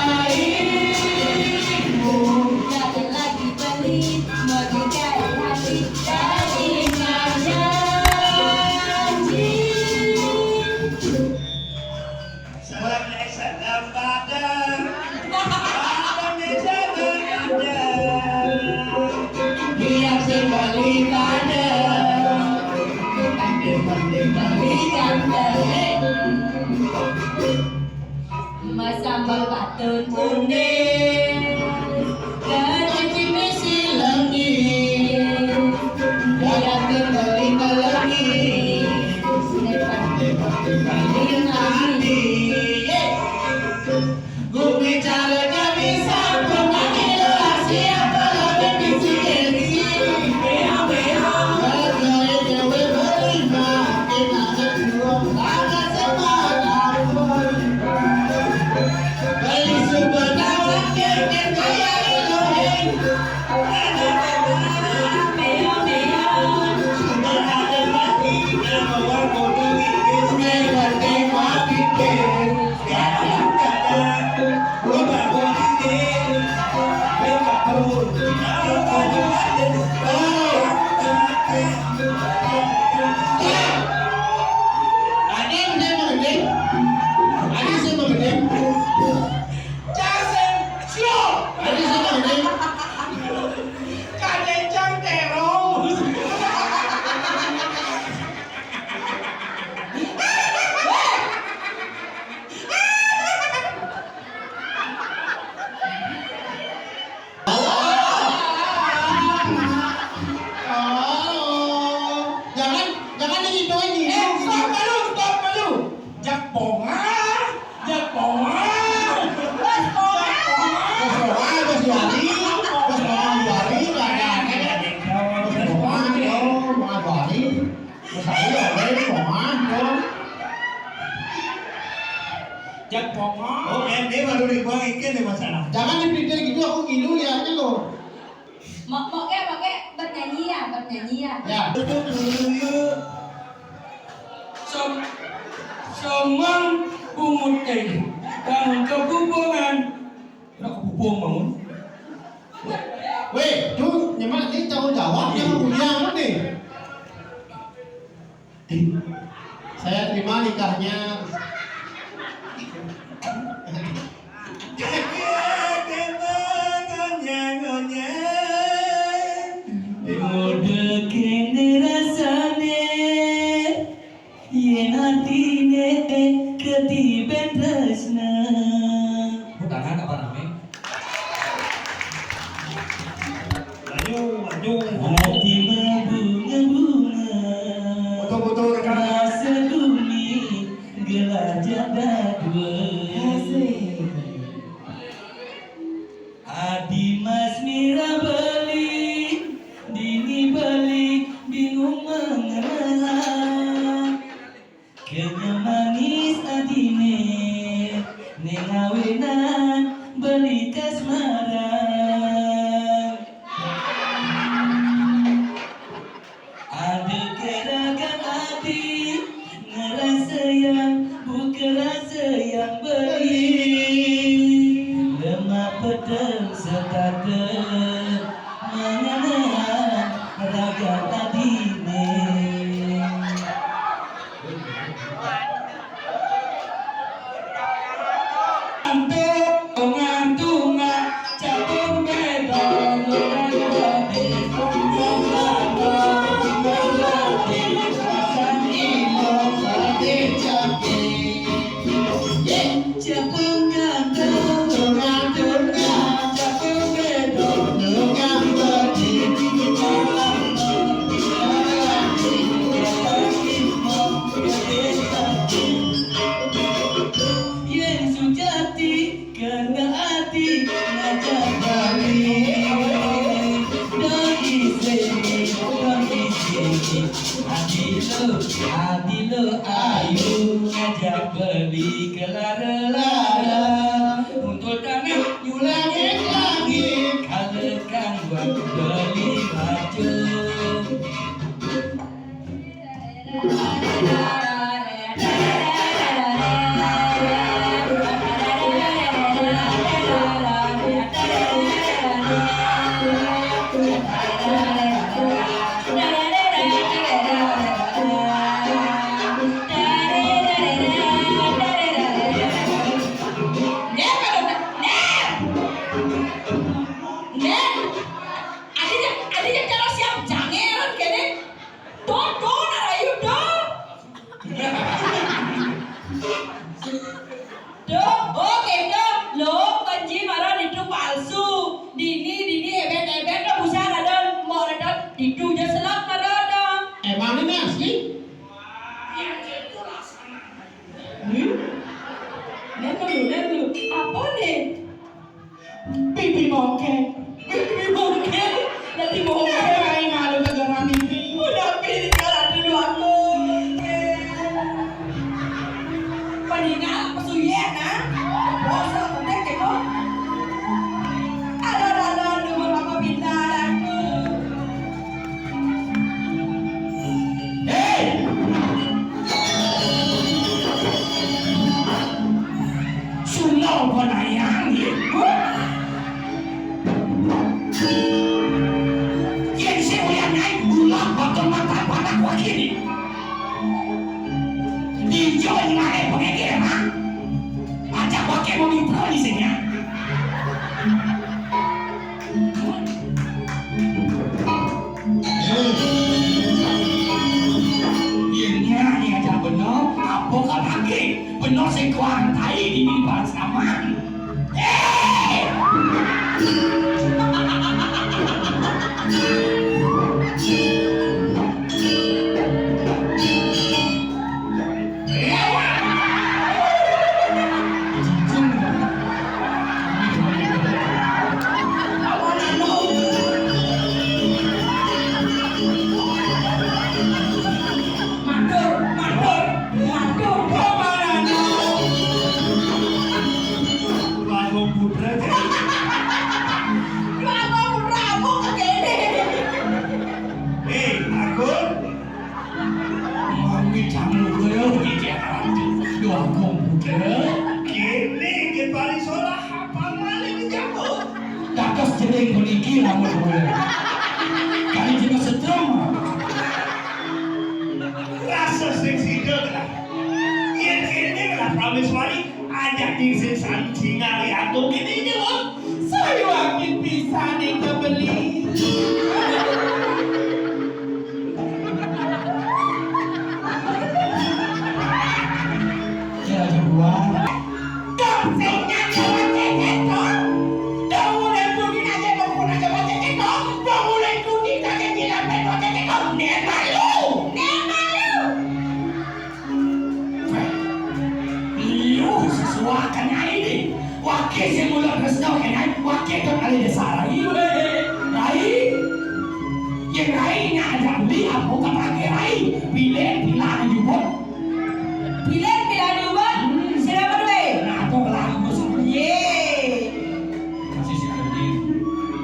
Jangan lagi beli, mau dikasih hati, dari mana? Sebagai salam pada, pada meja berada. Biar sekali pada, kembali kembali. Masambal batun unik. Dari misi langit, dia kembali ke langit. Bumi cara jadi satu, kaki lelah siapa lagi misi gengsi. Bea, bea. Bagi dewe berima, kita berdua, ada semangat. Ada yang mau gede? Ada yang mau gede? Jasen, sio. Ada yang mau gede? Kadecang terong. Oh, jangan, jangan digituin, eh, stop dulu, stop dulu. Jak ponga, jak ponga. Bos ponga. Bos ponga, bos juari, bos ponga juari, nggak ada aneh. Bos ponga, bos ponga juari. Bos saya, bos ponga, bos. Jak ponga. Oh, eh, dia baru dibuang ikan di masalah. Jangan dipikir gitu, aku ngilu liatnya loh. Mok, mok ke, mok ke, bernyanyi ya, bernyanyi ya. Ya. Som-, somang bungut kayu, bangun kebubuhan. Udah kebubung bangun. Weh, tuh, nyemak ini tanggung jawab, jangan punya nih. Saya terima nikahnya. Mode kene rasane, yen atine ketiben tresna. Tangan apa rame? Maju, maju. Hati berbunga-bunga. Betul, betul, rekan. Rasa gumi gelajah dadua. Asik. Adi Mas Mira beli di Adilo, adilo, ayu ngajak beli ke lara-lara. Untuk tanah yu langit-langit, kalau kang buat beli baju. Ade jaq, ade jaq cara siap jange ron kene. Don, don, ayu, don. Duh, oh, kento. Lo, panji mara ditu palsu. Dini, dini, ebet, ebet, lo busa radon. Mok radon, ditu je selak mara radon. Emang ini asli? Hmm? Nen dulu, nen dulu. Apa nih? Pipi bongke. Pipi bongke. Dadi bongke. Ai malu gara pipi. Udah pipi kalau dulu aku. Peninggal pesuyen, nah. Bos, aku tek, kok. Ada, ada, ada, dulu apa pintar aku. Hei! Sunda Penayang, ya. Yen sing uyan nyai, ulah bakal mata panak wakili. Dijo nyai pengekir, ha? Ajak wakil memimpin di sini, ya. Yen nyai ajak beno, apa kau pakai? Beno sing kuat tai di mimbar saman. Eh! Matur, matur, matur, pamanana. Lagu putra. Lagu putra apa kekene? Eh, aku. Mami kamu kaya iki aranku. Duh, aku muda. Kene ke paling solah apa malah dijawab? Dados jeneng puniki lamun kula. Kali jeneng setrum. Rasa sing sida lah. Yen kene lah prameswari, ajak ning sing sami singari aku kene iki lho. Saya yakin bisa nih kebeli. Ya, dua. Dong, sing nyanyi wong cecek, dong. Dong, mulai bunyi aja, dong, pun aja wong cecek, dong. Dong, mulai bunyi aja, jilat, wong cecek, dong. Nek malu. Nek malu. Weh, lu sesuakan ae deh. Wake sing mulo tresno kene, wake to kali desa rai. Rai. Yen rai ngajak beli apa kepake rai? Pilih, pilih, juput. Pilih, pilih, juput. Hmm. Sira duwe? Nah, to kelar, Gus. Ye. Masih si Andi.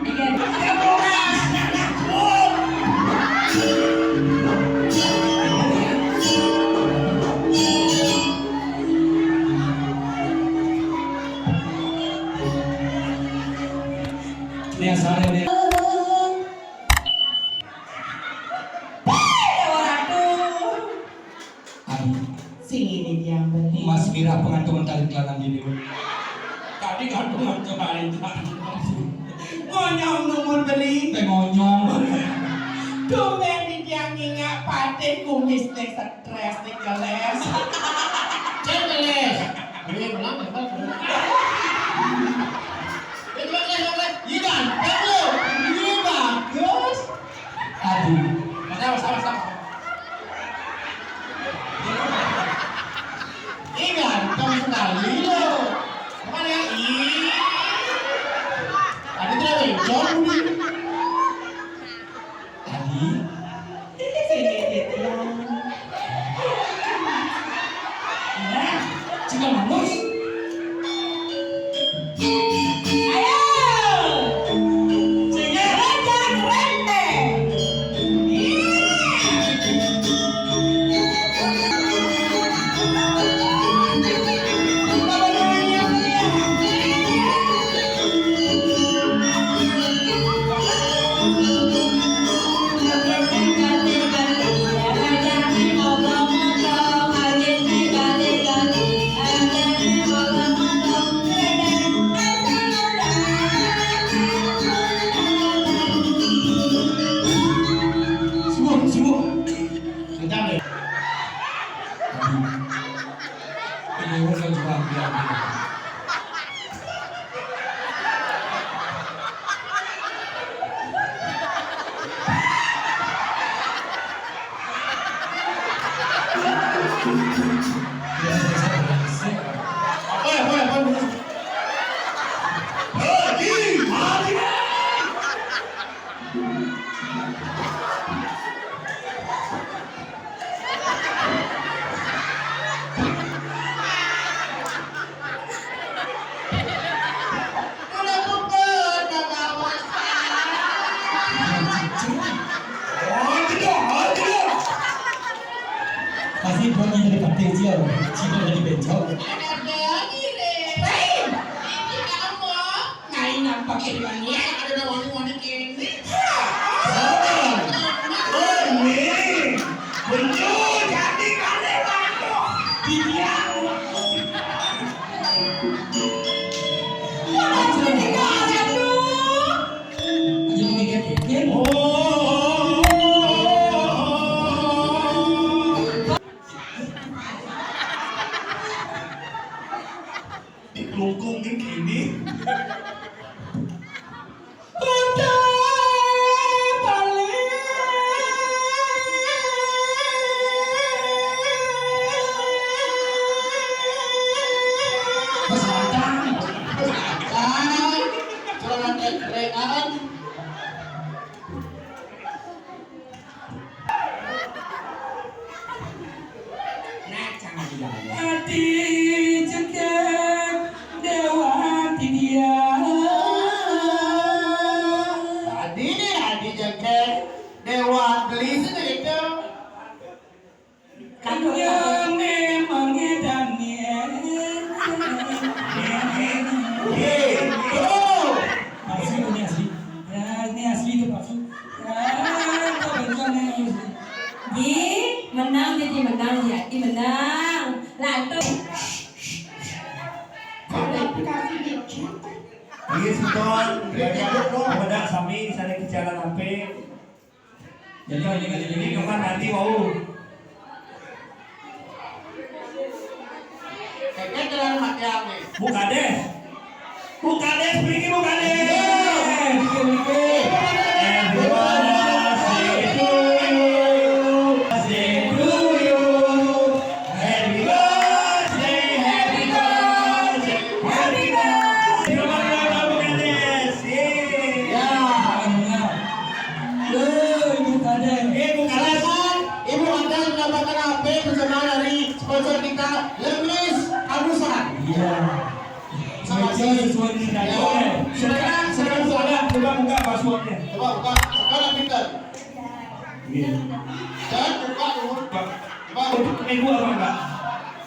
Iya. Ini asalnya ini. Dewa Ratu. Aduh. Sing ini dia beli. Mas Mira pengantungan tali kelanan gini, Bu. Tadi gantungan kemarin. Ngonyong nomor beli. Teh ngonyong. Tumben di dia ngingak patih kumis teh stres teh geles. Cek geles. Beli menang, ya, Bang. Ini ganteng lo. Ini bagus. Aduh. Sabar, sabar, sabar. Ini ganteng sekali lo. Mana yang ini? Tadi tuh ada hijau. Nah, jika manus. Ayo. Jika raja rente. Iya. Sungguh, sungguh. Kencang deh. Ini urusan juga biar. Apa ya, apa ya, apa ya? Hei, mati. Pasti buatnya dari partai dia, cita dari bencong. Ada lagi, Re. Baik. Ini kamu. Ngai nampak iri mania, ada dah wani-wani kene. Sabar. Oh, ni. Betul, jadi kali baru. Dibilang waktu. Wah, jadi kali, aduh. Aja mikir-mikir. Oh. Dikelungkungin gini. Udah balik. Mas Matang. Mas Matang. Celana kekrengan. Adi jegég déwa didian. Adi, adi jegég déwa gelis itu. Katanya memang edan. Hei, tuh. Palsu, ini asli. Ya, ini asli itu palsu. Ya, itu bencong ini asli. Ji, menang, Ji, menang, Ji, Ji, menang. Lantur. Kasih dikit. Iya, Sultan. Kepada sami, sana ke jalan apa? Jadi, jadi, jadi, jadi, kapan nanti mau? Kayaknya jalan mati ame. Bu Kades. Bu Kades, pergi Bu Kades. Happy birthday to you. Birthday to you. Happy birthday, happy birthday, happy birthday. Selamat ulang tahun, Bu Kades. Yeay. Ya. Yeay, Bu Kades. Ibu Kades. Silakan, Ibu Kades mendapatkan H P bersama dari sponsor kita, Lemlis Anusa. Iya. Sama si sesuai dengan jadwal. Ya. Silakan, silakan, silakan. Coba buka passwordnya. Coba buka. Sekarang pintar. Iya. Dan buka dulu. Pak, Pak, untuk minggu apa enggak?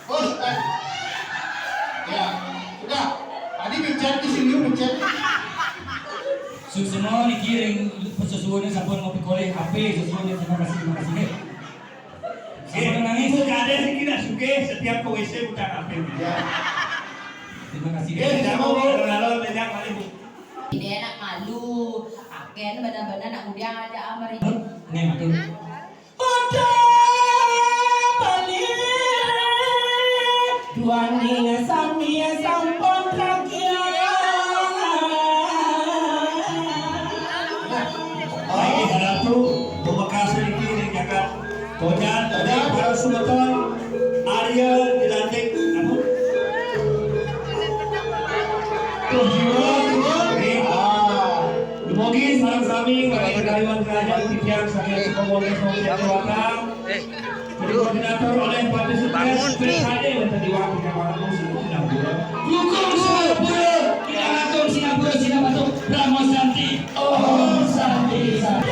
Bos, eh. Ya, sudah. Tadi pencet di sini, pencet. Suksma dikirim persesuaian sampun ngopi kolih H P sesuai, terima kasih, terima kasih. Oke, sampun nangis. Ibu Kades iki nak sugih, setiap ke W C buka H P. Ya. Terima kasih. Oke, sama Bu. Lalu, lalu, banyak kali, Bu. Ini anak malu. Aken benar-benar nak udah aja amri. Nih, matur. Pada balik duaning sami sampun rakyat. Baik, Ratu, bebekas sedikit ini jagat. Kojan, ada para semeton, Arya dilantik, apa? Tuh, jiwa, jiwa. Oke. Ah. Dumogi sareng sami, bagi kaliwan kerajaan. Titiang saking Sukamulya, Sulawesi Selatan. Eh, Jadi koordinator oleh Pak Disubes Bangun, Pi. P K D yang tadi waktu yang waktu sudah bulan. Dukung Singapura, kita dukung Singapura, Singapura, Ramos Santi. Oh, Santi, Santi.